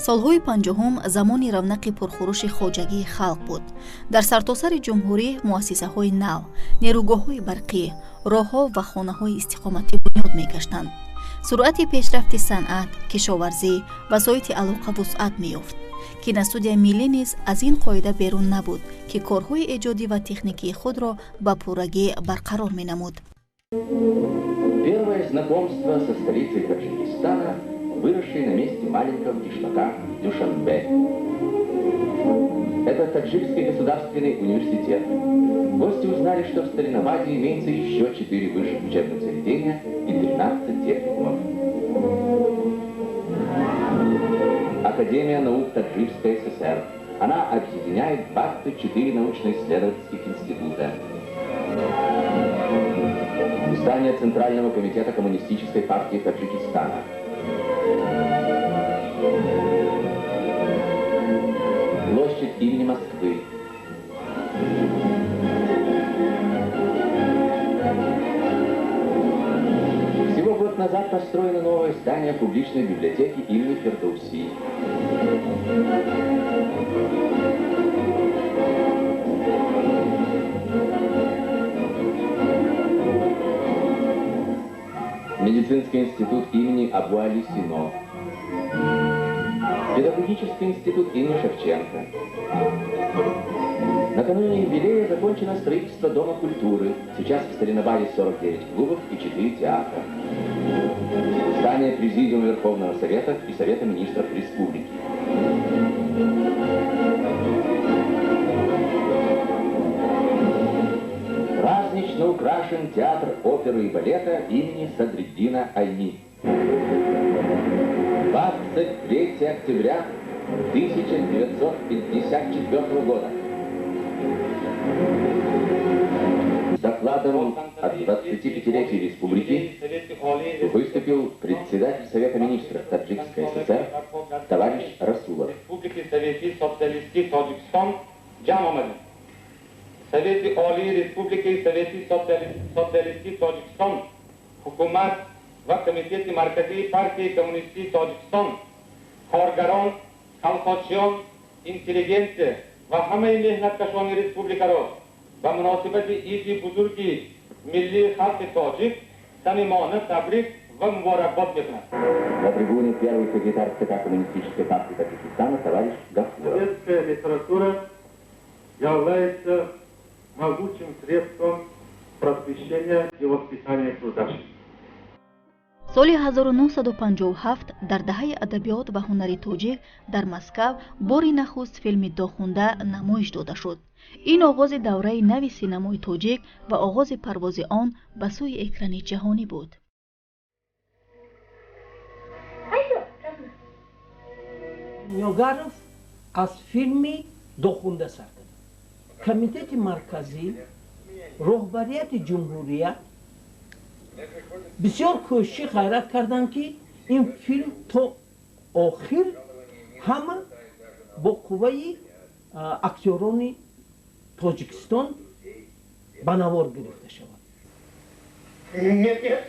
Солҳои 50-ум замони равнақи пурхурӯши хоҷагии халқ буд. Дар сартосари ҷумҳурӣ муассисаҳои нав, нерӯгоҳҳои барқӣ, роҳҳо ва хонаҳои истиқоматӣ бунёд мегаштанд. Суръати пешрафти санъат, кишоварзӣ, васоити алоқа вусъат меёфт. Киностудияи миллӣ низ аз ин қоида берун набуд, ки корҳои эҷодӣ ва техникии худро ба пуррагӣ барқарор менамуд. Первое знакомство со столицей Таджикистана, выросшей на месте маленького кишлака Душанбе. Это Таджикский государственный университет. Гости узнали, что в Сталинабаде имеется еще 4 высших учебных заведения и 13 техникумов. Академия наук Таджикской ССР. Она объединяет 24 научно-исследовательских института. Здание Центрального комитета Коммунистической партии Таджикистана. Площадь имени Москвы. Всего год назад построено новое здание публичной библиотеки имени Фирдоуси. Медицинский институт имени Абуали Сино. Педагогический институт имени Шевченко. Накануне юбилея закончено строительство Дома культуры. Сейчас в Сталинабаде 49 клубов и 4 театра. Здание Президиума Верховного Совета и Совета Министров Республики. Празднично украшен театр оперы и балета имени Садриддина Айни. 23 октября 1954 года. С докладом о 25-летии республики выступил председатель Совета министров Таджикской ССР товарищ Расулов. Республики Совети Социалисти Таджикистан ҷамъ. Совети Олии Республики Совети Социалисти Тоҷикистон, ҳукумат ва Комитети Марказии Партияи Коммунистии Тоҷикистон, коргарон, колхозчиён, интеллигенсия ва ҳамаи меҳнаткашони республикаро ба муносибати иди бузурги миллии халқи тоҷик самимона табрик ва муборакбод мекунад. На трибуне первый секретарь ЦК Коммунистической партии Таджикистана товарищ Гафуров. Советская литература является могучим средством просвещения и воспитания трудящихся. Соли 1957 дар даҳаи адабиёт ва ҳунари тоҷик дар Москав бори нахуст филми «Дохунда» намоиш дода шуд. Ин оғози давраи нави синамои тоҷик ва оғози парвози он ба сӯи экрани ҷаҳонӣ буд. Ниёгаров аз филми «Дохунда» сар кард. Комитети марказӣ, роҳбарияти ҷумҳурият бисёр кӯшиши ғайрат карданд, ки ин филм то охир ҳама бо қувваи актёрони Тоҷикистон ба навор гирифта шавад. Нет, нет,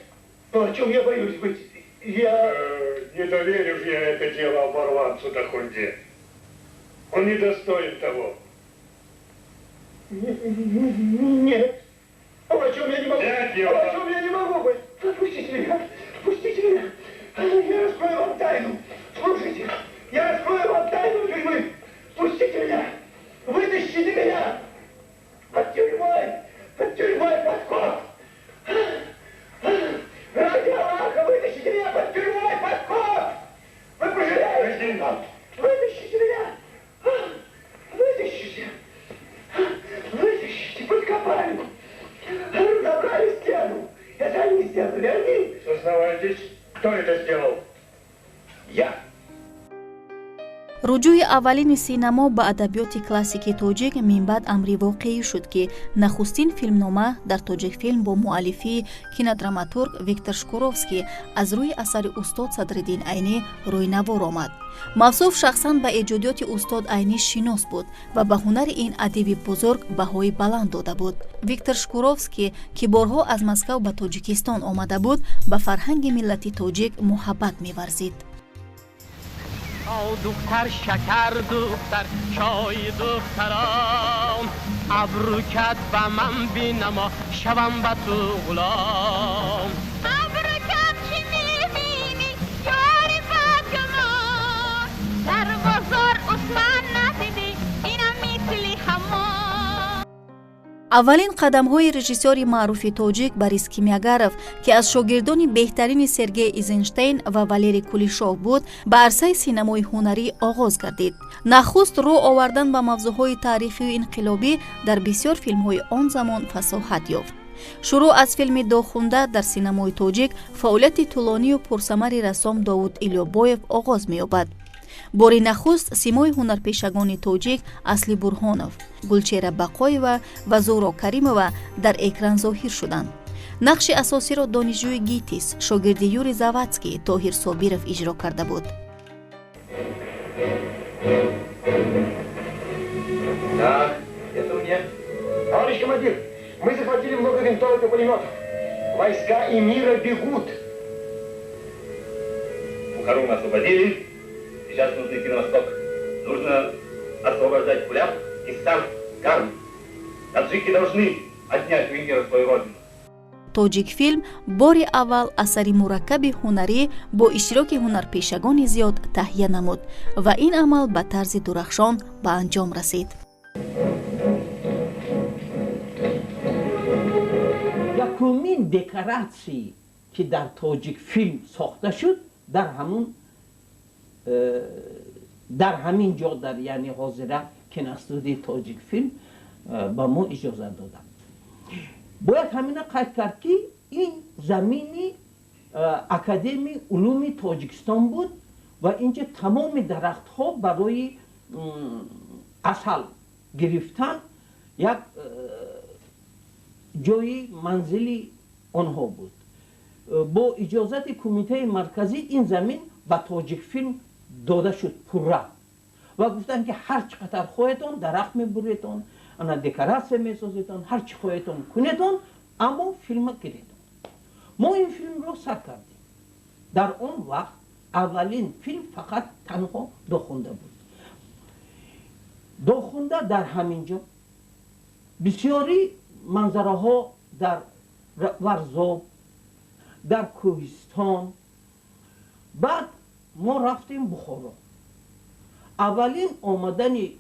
о чем я боюсь быть? Я... Не доверю я это дело оборванцу Дохунде. Он недостоин того. Нет. О чем я не могу? Нет, я... О чем я не могу быть? Пустите меня! Пустите меня! Я раскрою вам тайну! Слушайте! Я раскрою вам тайну тюрьмы! Пустите меня! Вытащите меня! Под тюрьмой! Под тюрьмой подкоп! Ради Аллаха, вытащите меня под тюрьмой подкоп! Вы пожалеете? Вытащите меня! Вытащите! Вытащите! Подкопали! Разобрали стену! Это они сделали, они! Сознавайтесь, кто это сделал? Я! Руҷӯи аввалини синамо ба адабиёти классикии тоҷик минбаъд амри воқеӣ шуд, ки нахустин филмнома дар Тоҷикфилм бо муаллифии кинодраматург Виктор Шкуровский аз рӯи асари устод Садриддин Айнӣ рӯйнавор омад. Мавсуф шахсан ба эҷодиёти устод Айнӣ шинос буд ва ба ҳунари ин адиби бузург баҳои баланд дода буд. Виктор Шкуровский, ки борҳо аз Москав ба Тоҷикистон омада буд, ба фарҳанги миллати тоҷик муҳаббат меварзид. Духтар шакар духтар чой духтарон абрукат ба ман бинамо шавам ба ту ғулом. Абрукат чӣ мебинӣ ёри бадгумон, дар бозор Усман надидӣ инам мисли ҳамон. Аввалин қадамҳои режиссёри маъруфи тоҷик Борис Кимиёгаров, ки аз шогирдони беҳтарини Сергей Эйзенштейн ва Валерий Кулешов буд, ба арсаи синамои ҳунарӣ оғоз гардид. Нахуст рӯ овардан ба мавзӯъҳои таърихию инқилобӣ дар бисёр филмҳои он замон фасоҳат ёфт. Шурӯъ аз филми «Дохунда» дар синамои тоҷик фаъолияти тӯлонию пурсамари рассом Довуд Илёбоев оғоз меёбад. Бори нахуст симои ҳунарпешагони тоҷик Асли Бурҳонов, Гулчера Бақоева ва Зуҳро Каримова дар экран зоҳир шуданд. Нақши асосиро донишҷӯи ГИТИС, шогирди Юрий Завадский Тоҳир Собиров иҷро карда буд. Так, это мне. Товарищ командир, мы захватили много винтовок и пулеметов. Войска эмира бегут. Бухару мы освободили. Сейчас нужно идти на восток. Нужно освобождать Куляб и Саркарн. Таджики должны отнять у эмира свою родину. Тоҷикфилм бори аввал асари мураккаби ҳунарӣ бо иштироки ҳунарпешагони зиёд таҳия намуд ва ин амал ба тарзи дурахшон ба анҷом расид. Якумин декоратсие, ки дар Тоҷикфилм сохта шуд, дар ҳамин ҷо, дар яъне ҳозира киностудияи Тоҷикфилм ба мо иҷозат доданд. Бояд ҳамина қайд кард, ки ин замини Академияи улуми Тоҷикистон буд ва инҷа тамоми дарахтҳо барои асал гирифтан як ҷои манзили онҳо буд. Бо иҷозати Кумитаи Марказӣ ин замин ба Тоҷикфилм дода шуд пурра ва гуфтанд, ки ҳар чӣ қадар хоҳедон дарахт мебуредон, ана декоратсия месозедон, ҳар чӣ хоҳедон кунедон, аммо филма гиредон. Мо ин филмро сар кардем. Дар он вақт аввалин филм фақат танҳо «Дохунда» буд. «Дохунда» дар ҳамин ҷо, бисёри манзараҳо дар Варзоб, дар кӯҳистон. Баъд мо рафтем Бухоро. Аввалин омадани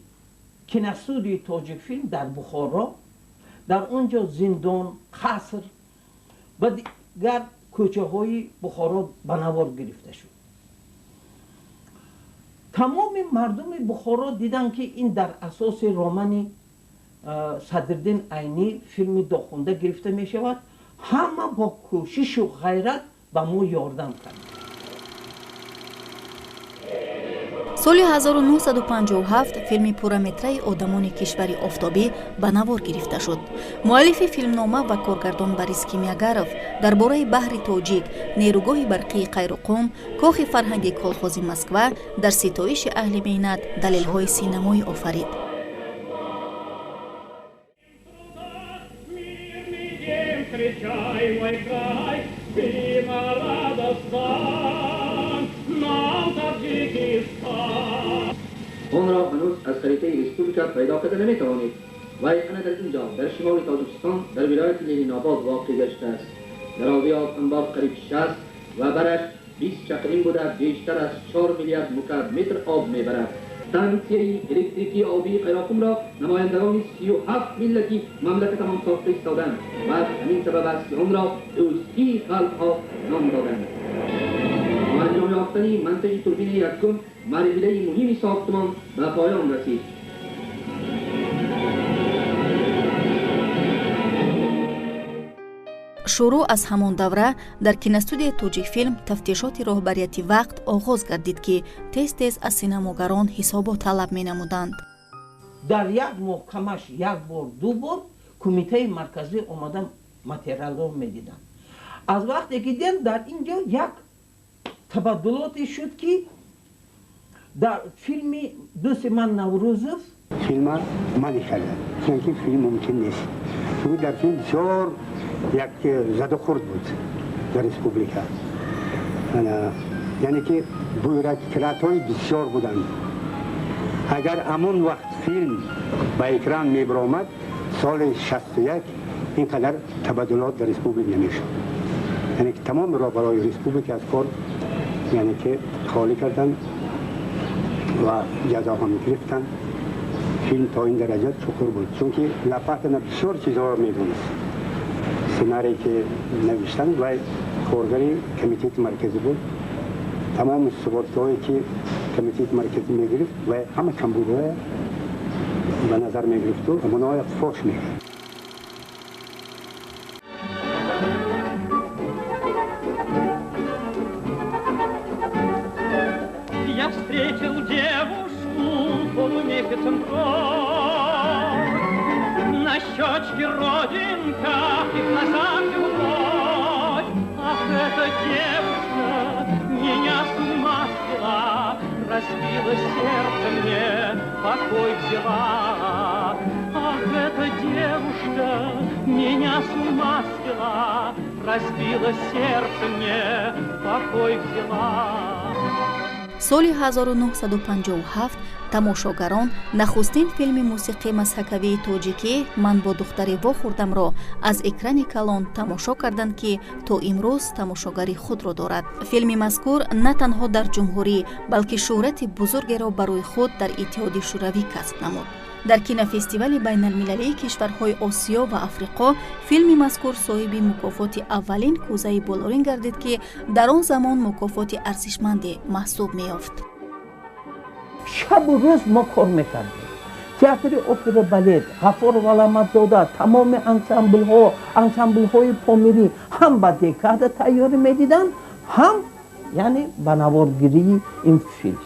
киностудияи Тоҷикфилм дар Бухоро, дар он ҷо зиндон, қаср ва дигар кӯчаҳои Бухоро ба навор гирифта шуд. Тамоми мардуми Бухоро диданд, ки ин дар асоси романи Садриддин Айнӣ филми «Дохунда» гирифта мешавад. Ҳама бо кӯшишу ғайрат ба мо ёрдам кард. Соли 1957 филми пурраметраи «Одамони кишвари офтобӣ» ба навор гирифта шуд. Муаллифи филмнома ва коргардон Борис Кимиёгаров дар бораи баҳри Тоҷик, нерӯгоҳи барқии Қайроқум, кохи фарҳанги колхози Москва дар ситоиши аҳли меҳнат далелҳои синамоӣ офарид. Встречай, мой край, ты радостан, нам Таджикистан. Онро ҳанӯз аз харитаи республика пайдо карда наметавонед. Вай ана дар ин ҷо, дар шимоли Тоҷикистон, дар вилояти Ленинобод воқеъ гаштааст. Дарозии об анбор қариб 60 ва бараш 20 чақрим буда, бештар аз 4 миллиард мукааб метр об мебарад. Стансияи электрикии обии Қайроқумро намояндагони 37 миллати мамлакатамон сохта истоданд ва аз ҳамин сабаб аст, ки онро дӯстии халқҳо ном доданд. Бо анҷом ёфтани монтажи турбини якум марҳилаи муҳими сохтмон ба поён расид. Шурӯъ аз ҳамон давра дар киностудияи Тоҷикфилм тафтишоти роҳбарияти вақт оғоз гардид, ки тез тез аз синамогарон ҳисобот талаб менамуданд. Дар як моҳ камаш як бор, ду бор Кумитаи Марказӣ омада материалро медиданд. Аз вақте ки дидем, дар ин ҷо як табаддулоте шуд, ки дар филми дӯсти ман Наврӯзов Филма мани кардам, чунки филм мумкин нест, чунки дар филм бисёр як задухӯрд буд дар республика. Ана Яъне ки бюрократҳои бисёр буданд. Агар ҳамон вақт филм ба экран мебаромад, соли 61 ин қадар табаддулот дар республика намешуд. Яъне ки тамоми роҳбарои республика аз кор, яъне ки холӣ карданд ва ҷазоҳо мегирифтанд. Филм то ин дараҷа чуқур буд, чунки Лопатина бисёр чизҳоро медонист. Сценарие ки навиштанд, вай коргари Комитети Марказӣ буд. Тамоми сводкаҳое ки Комитети Марказӣ мегирифт, вай ҳама камбудҳоя ба назар мегирифту ҳамонҳоя фош мекард. Я встретил девушку полумесяцем бровь, на щечке родинка и в глазах любовь. Ах, эта девушка меня с ума свела, разбила сердце мне, покой взяла. Ах, эта девушка меня с ума свела, разбила сердце мне, покой взяла. Соли 1957 тамошогарон нахустин филми мусиқии мазҳакавии тоҷикӣ «Ман бо духтаре вохӯрдам»-ро аз экрани калон тамошо карданд, ки то имрӯз тамошогари худро дорад. Филми мазкур на танҳо дар ҷумҳурӣ, балки шӯҳрати бузургеро барои худ дар Иттиҳоди Шӯравӣ касб намуд. Дар кинофестивали байналмилалии кишварҳои Осиё ва Африқо филми мазкур соҳиби мукофоти аввалин кӯзаи болорин гардид, ки дар он замон мукофоти арзишманде маҳсуб меёфт. Шабу рӯз мо кор мекардем. Театри опера балет, Ғаффор Валаматзода, тамоми ансамблҳо, ансамблҳои помирӣ ҳам ба декада тайёрӣ медиданд, ҳам яъне ба наворгирии ин филм.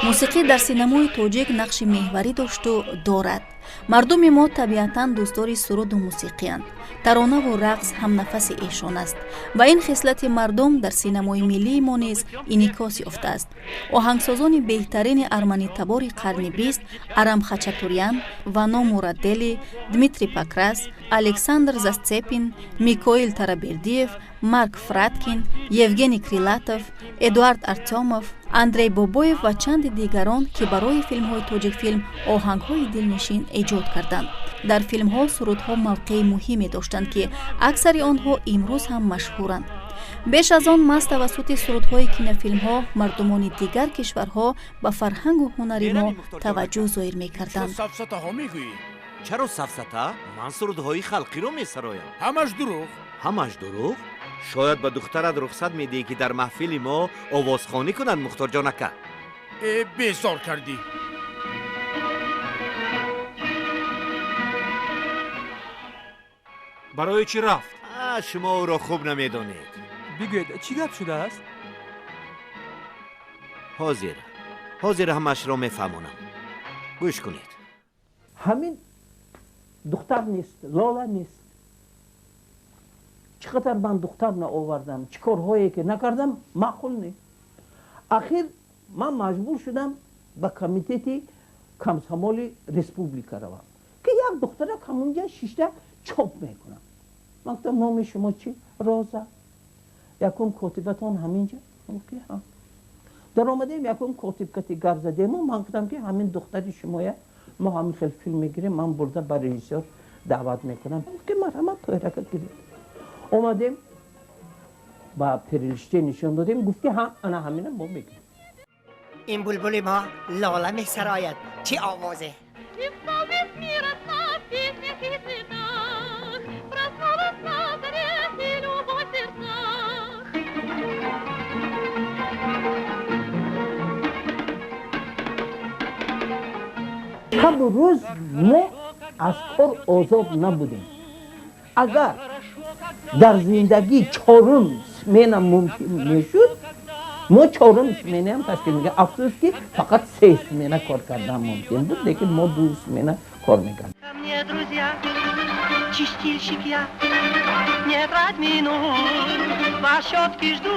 Мусиқӣ дар синамои тоҷик нақши меҳварӣ дошту дорад. Мардуми мо табиатан дӯстдори суруду мусиқиянд. Таронаву рақс ҳамнафаси эшон аст ва ин хислати мардум дар синамои миллии мо низ инъикос ёфтааст. Оҳангсозони беҳтарини арманитабори қарни бист Арам Хачатурян, Вано Мурадели, Дмитрий Покрас, Александр Зацепин, Микоил Тарабердиев, Марк Фрадкин, Евгений Крилатов, Эдуард Артёмов, Андрей Бобоев ва чанди дигарон, ки барои филмҳои Тоҷикфилм оҳангҳои дилнишин эҷод карданд. Дар филмҳо сурудҳо мавқеи муҳиме доштанд, ки аксари онҳо имрӯз ҳам машҳуранд. Беш аз он, маҳз тавассути сурудҳои кинофилмҳо мардумони дигар кишварҳо ба фарҳангу ҳунари мо таваҷҷӯҳ зоҳир мекарданд. Сафсатаҳо мегӯӣ? Чаро сафсата? Ман сурудҳои халқиро месароям. Ҳамаш дурӯғ. Ҳамаш дурӯғ? Шояд ба духтарат рухсат медиҳӣ, ки дар маҳфили мо овозхонӣ кунад, Мухторҷон ака. Э, безор кардӣ. Барои чӣ рафт? Шумо ӯро хуб намедонед. Бигӯед, чӣ гап шудааст? Ҳозир, ҳозир ҳамашро мефаҳмонам. Гӯш кунед. Ҳамин духтар нест, Лола нест. Чӣ қадар ман духтар наовардам, чӣ корҳое ки накардам, маъқул нест. Ахир ман маҷбур шудам ба Комитети комсомоли республика равам, ки як духтара ҳамунҷа шишта чоп мекунам. Ман гуфтам: «Номи шумо чӣ?» «Роза». «Якум котибатон ҳаминҷа?» Даромадем, якум котиб кати гап задему. Ман гуфтам, ки ҳамин духтари шумоя мо ҳамин хел филм мегирем, ман бурда ба режиссёр даъват мекунам. Ки марҳамат, тоирака гиред. Омадем, ба Перельштейн нишон додем, гуфт, ки ҳа, ана ҳамина мо мегирем. Ин булбули мо лола месарояд, чӣ овозе! Мира на песнях и цветах проснулась на заре и любовь в сердцах. Шабу рӯз мо аз кор озод набудем. Агар дар зиндагӣ чорум смена мумкин мешуд, мо чорум сменаам ташкил мекардем. Афсӯс, ки фақат се смена кор кардан мумкин буд, лекин мо ду смена кор мекардем. Мне, друзья, чистильщик я, не трать минут, по щетке жду,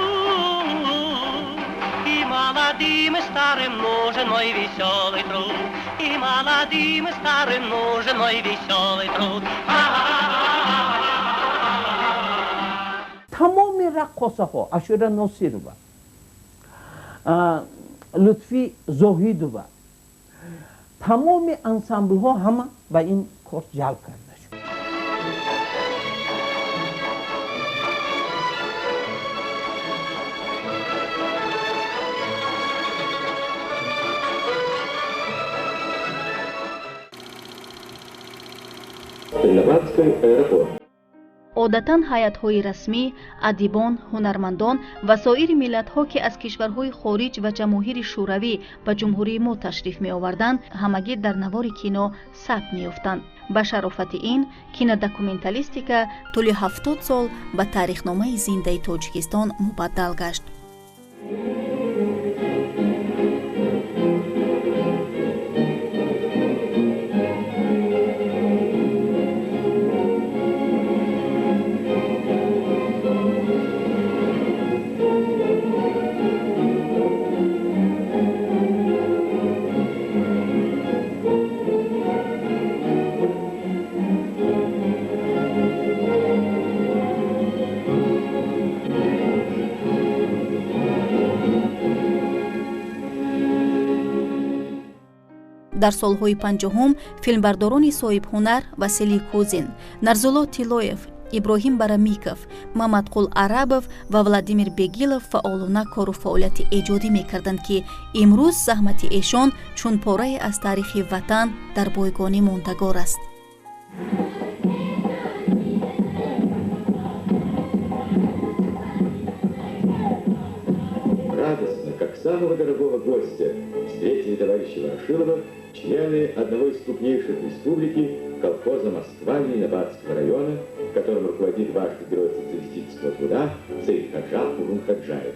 и Молодым, и старым нужен мой веселый труд. И молодым, и старым нужен мой веселый труд. Тамоми раққосаҳо, Ашура Носирова, Лутфӣ Зоҳидова, тамоми ансамблҳо ҳама ба ин кор ҷалб карда шуд. Стерлитамакский аэропорт. Одатан ҳайатҳои расмӣ, адибон, ҳунармандон ва соири миллатҳо, ки аз кишварҳои хориҷ ва ҷамоҳири шӯравӣ ба ҷумҳурии мо ташриф меоварданд, ҳамагӣ дар навори кино сабт меёфтанд. Ба шарофати ин кинодокументалистика тӯли 70 сол ба таърихномаи зиндаи Тоҷикистон мубаддал гашт. Дар солҳои 50-ум филмбардорони соҳибҳунар Василий Кузин, Нарзулло Тиллоев, Иброҳим Барамиков, Мамадқул Арабов ва Владимир Бегилов фаъолона кору фаъолияти эҷодӣ мекарданд, ки имрӯз заҳмати эшон чун порае аз таърихи ватан дар бойгонӣ мондагор аст. Радостно, как самого дорогого гостя, встретили товарища Ворошилова члены одного из крупнейших республики, колхоза Москва Ленинабадского района, которым руководит важный герой социалистического труда Саидхаджа Урунхаджаев.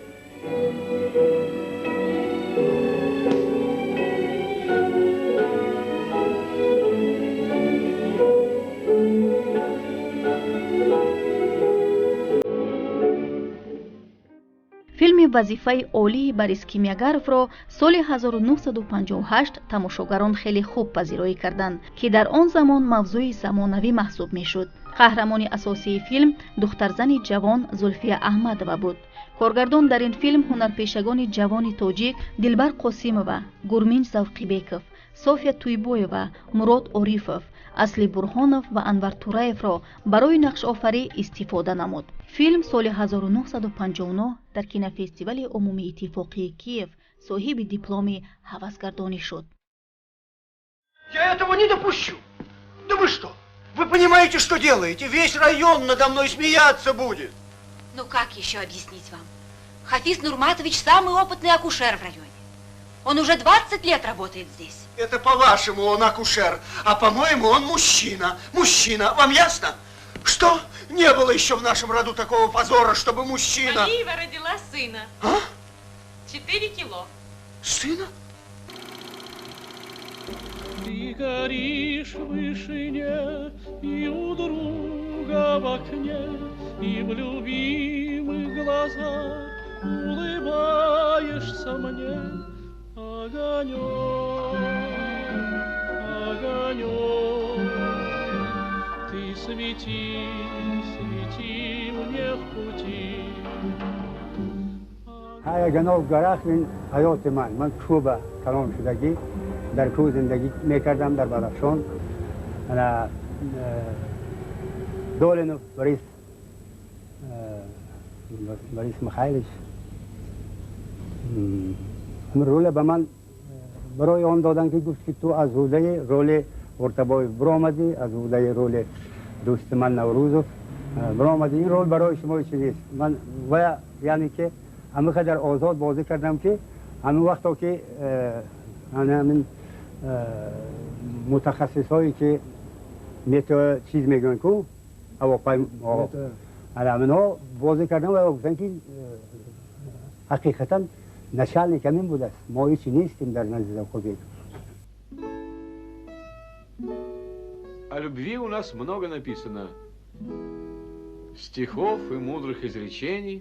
Филми «Вазифаи олии Борис Кимёгаровро» соли 1958 тамошогарон хеле хуб пазироӣ карданд, ки дар он замон мавзӯи замонавӣ маҳсуб мешуд. Қаҳрамони асосии филм духтарзани ҷавон Зулфия Аҳмадова буд. Коргардон дар ин филм ҳунарпешагони ҷавони тоҷик Дилбар Қосимова, Гурминҷ Завқибеков, София Туйбоева, Мурод Орифов, Асли Бурҳонов ва Анвар Тураевро барои нақшофарӣ истифода намуд. Филм соли 1959 дар кинофестивали умумииттифоқии Киев соҳиби дипломи ҳавасгардонӣ шуд. Я этого не допущу. Да вы что? Вы понимаете, что делаете? Весь район надо мной смеяться будет. Ну как еще объяснить вам? Хафиз Нурматович самый опытный акушер в районе. Он уже 20 лет работает здесь. Это по-вашему он акушер, а по-моему он мужчина. Мужчина, вам ясно? Что? Не было еще в нашем роду такого позора, чтобы мужчина... Алиева родила сына. А? 4 кило. Сына? Ты горишь в вышине и у друга в окне, и в любимых глазах улыбаешься мне. Огонек, огонек, ты свети, свети мне в пути. Огонек дарахт ин ҳаёти ман. Ман кӯба калон шудагӣ, дар кӯ зиндагӣ мекардам, дар Бадахшон. Долинов Борис Михайлович роля ба ман барои он доданд, ки гуфт, ки ту аз ҳудаи роли Ортабоев биромадӣ, аз ҳудаи роли дӯсти ман Наврӯзов биромадӣ. Ин рол барои шумо чи нест. Ман ва яъне ки ҳамин қадар озод бозӣ кардам, ки ҳамин вақто ки ҳамин мутахассисҳое ки мето чиз мегӯянд ку ҳавопаймо, ҳаминҳо бозӣ кардам ва гуфтанд, ки ҳақиқатан начальник ҳамин будааст, мо ҳечи нестем дар назди Завқубеков. О любви у нас много написано стихов и мудрых изречений.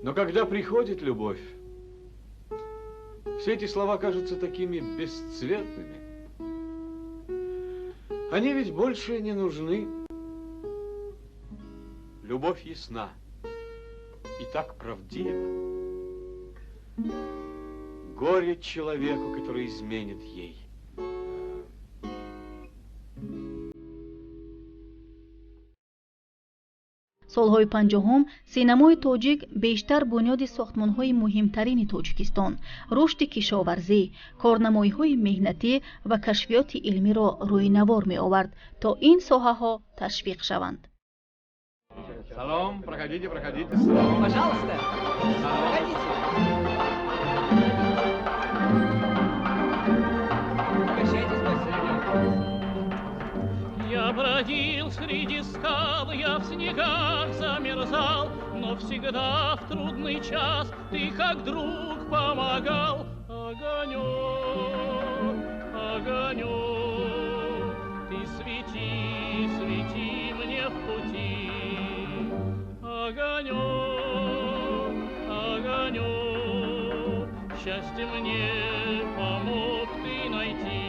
Но когда приходит любовь, все эти слова кажутся такими бесцветными. Они ведь больше не нужны. Любовь ясна и так правдива. Горе человеку, который изменит ей. Солҳои 50-ум синамои тоҷик бештар бунёди сохтмонҳои муҳимтарини Тоҷикистон, рушди кишоварзӣ, корнамоиҳои меҳнатӣ ва кашфиёти илмиро рӯи навор меовард, то ин соҳаҳо ташвиқ шаванд. Салом, проходите, проходите. Салом. Пожалуйста, проходите. Угощайтесь, спасибо. Я бродил среди скал, я в снегах замерзал, но всегда в трудный час ты как друг помогал. Огонек, огонек, ты свети, свети мне в пути. Огонек, огонек, счастье мне помог ты найти.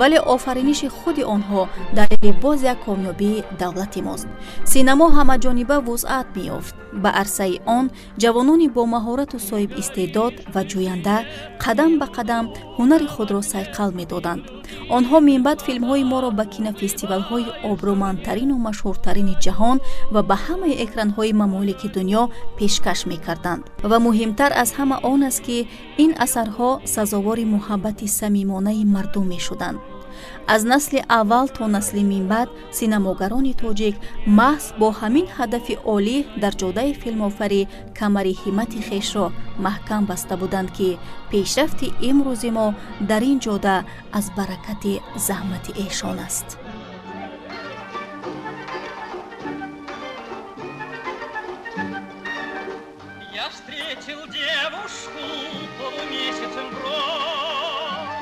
Вале офариниши худи онҳо далели боз як комёбии давлати мост. Синамо ҳамаҷониба вусъат меёфт. Ба арсаи он ҷавонони бомаҳорату соҳибистеъдод ва ҷӯянда қадам ба қадам ҳунари худро сайқал медоданд. Онҳо минбаъд филмҳои моро ба кинофестивалҳои обрӯмандтарину машҳуртарини ҷаҳон ва ба ҳамаи экранҳои мамолики дунё пешкаш мекарданд. Ва муҳимтар аз ҳама он аст, ки ин асарҳо сазовори муҳаббати самимонаи мардум мешуданд. Аз насли аввал то насли минбаъд синамогарони тоҷик маҳз бо ҳамин ҳадафи олӣ дар ҷодаи филмофарӣ камари ҳиммати хешро маҳкам баста буданд, ки пешрафти имрӯзи мо дар ин ҷода аз баракати заҳмати эшон аст. Я встретил девушку полумесяцем бровь,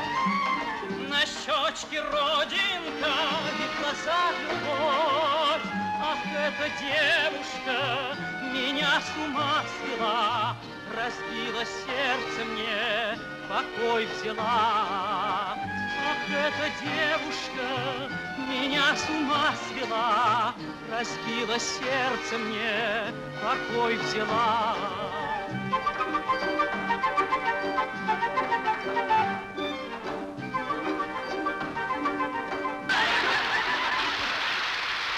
на щечке родинка и в глазах любовь. Ах, эта девушка меня с ума свела, разбила сердце мне, покой взяла. Ах, эта девушка меня с ума свела, разбила сердце мне, покой взяла.